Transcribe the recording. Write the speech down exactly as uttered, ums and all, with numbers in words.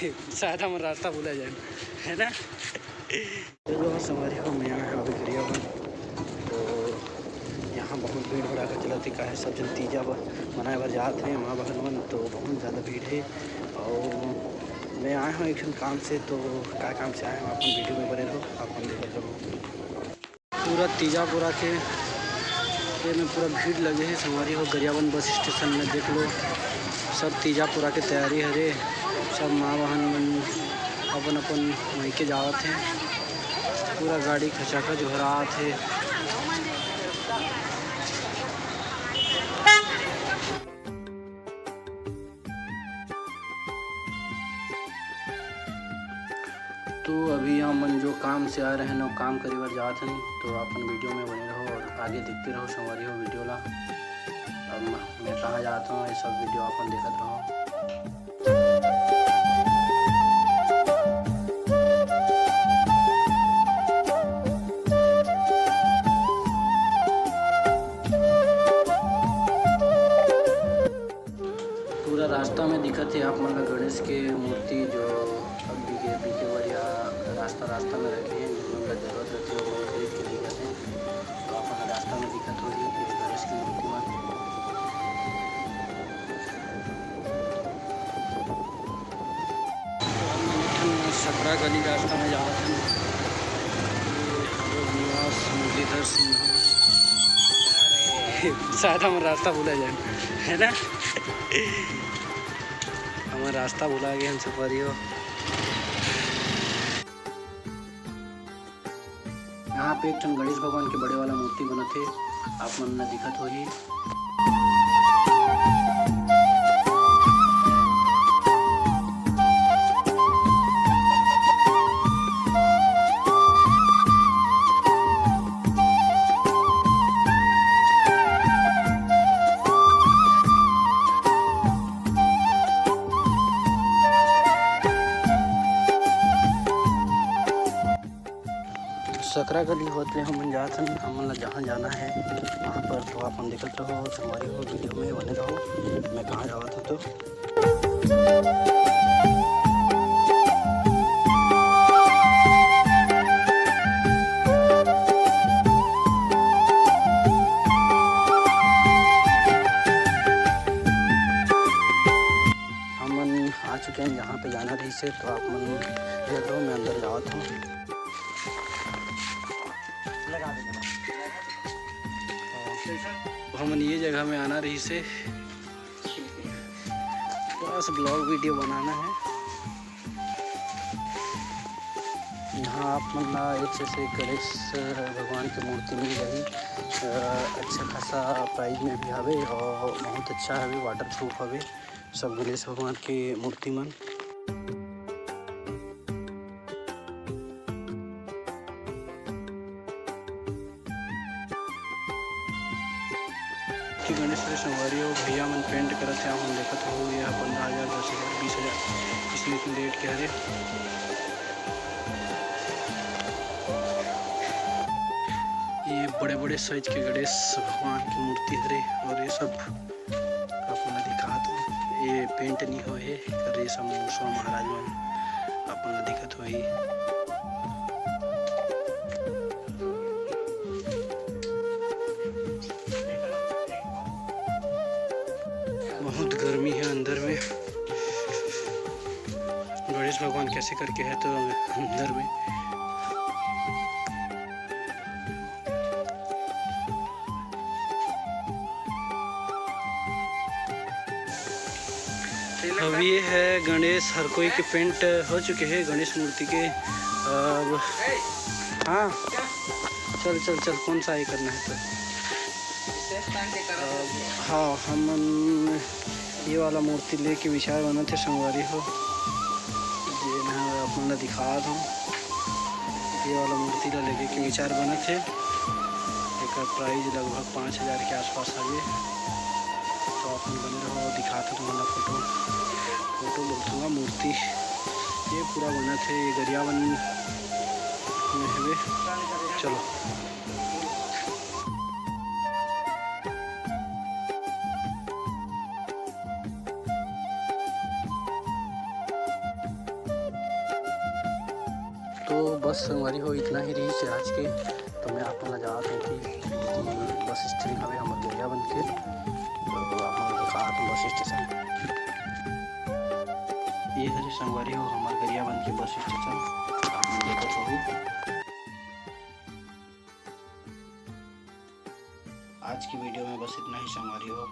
शायद हमर रास्ता भुला जाए, है ना? चलो संगवारी हो, मैं आए हँव अभी गरियाबंद। तो यहाँ बहुत भीड़ भड़ाका चलत हे, काहे सब झन तीजा बर, मनाए बर जात हे माँ बहन मन, तो बहुत ज़्यादा भीड़ हे। और मैं आए हँव एक ठन काम से, तो का काम से आए हँव, अपन वीडियो में बने रहो, अपन देखत रहो। पूरा तीजापुरा के ये में पूरा भीड़ लगे हे संगवारी हो। गरियाबंद बस स्टेशन में देख लो, सब तीजापुरा के तैयारी हरे। सब माँ बहन मन अपन अपन मायके जावत हे। पूरा गाड़ी खचाखच भरात हे। तो अभी हमन जो काम से आए रहेन, वो काम करे बर जात हन। तो अपन वीडियो में बने रहो और आगे देखते रहो संगवारी हो वीडियो ला। अब मैं, मैं कहाँ जात हँव, ये सब वीडियो अपन देखत रहो। पूरा रास्ता में दिखत हे आप मन ला गणेश के मूर्ति, जो अब बिके, बिके बर या रास्ता, रास्ता में रखे हे, जो मन ला जरूरत रहिथे, वो मन खरीद के ले जाथे। तो आप मन ला रास्ता में दिखत होही, ये गणेश की मूर्ति मन। हम एक ठन सकरा गली रास्ता में जावत हन। लोक निवास मुरलीधर सिन्हा। शायद हमर रास्ता भुला जाए, है ना? हमर रास्ता भुला गए हन संगवारी हो। यहाँ पे एक ठन गणेश भगवान के बड़े वाला मूर्ति बनत हे, आप मन ला दिखत होही। सकरा गली होत ले हमन जात हन, हमन ला जहाँ जाना है वहाँ पर। तो आप मन देखत रहो, संगवारी हो, वीडियो में बने रहो। मैं कहाँ जावत हूँ तो हमन आ चुके हैं जहाँ पे जाना रहिस हे, तो आप मन देख लो, मैं अंदर जावत हूँ। हमन ये जगह में आना रहिस हे, बस ब्लॉग वीडियो बनाना है। यहाँ आप मन ला एक से एक गणेश भगवान के मूर्ति मिल जाही। अ, अच्छा खासा प्राइस में भी हवे और बहुत अच्छा हवे, वाटर प्रूफ हवे सब गणेश भगवान के मूर्ति मन। कि गणेश रे संगवारी हो, भैया मन पेंट करत हे, आप मन देखत हो, ये ह पंद्रह हजार, दस हजार, बीस हजार, इसमें इतने रेट के हरे। ये बड़े-बड़े साइज के गणेश भगवान की मूर्ति हरे और ये सब अपन ला दिखात हो, ये पेंट नहीं होए हे, रेशम मूसवा महाराज मन अपन ला दिखत होही। बहुत गर्मी है अंदर में। गणेश भगवान कैसे करके है तो अंदर में। अब ये है गणेश, हर कोई के पेंट हो चुके हैं गणेश मूर्ति के। अब हाँ, चल चल चल, कौन सा ये करना है तो? अब हाँ, हम ये वाला मूर्ति लेके विचार बनत हे संगवारी हो, जेन ह अपन ला दिखात हूँ। ये वाला मूर्ति ला लेके के विचार बनत हे। एकर प्राइस लगभग पाँच हजार के आसपास हवे। तो अपन बने रहो, दिखात हूँ तुमन ला फोटो, फोटो बोलथूँगा, मूर्ति ये पूरा बनत हे, ये गरियाबंद में हवे। चलो। तो बस संगवारी हो, इतना ही रहिस हे आज के। तो मैं आप मन ला जात हूँ कि बस स्टैंड हवे हमर गरियाबंद के, तो आप मन ला दिखात हूँ बस स्टेशन। ये हरे संगवारी हो हमर गरियाबंद के बस स्टेशन, आप मन देखत होहू। आज की वीडियो में बस इतना ही संगवारी हो।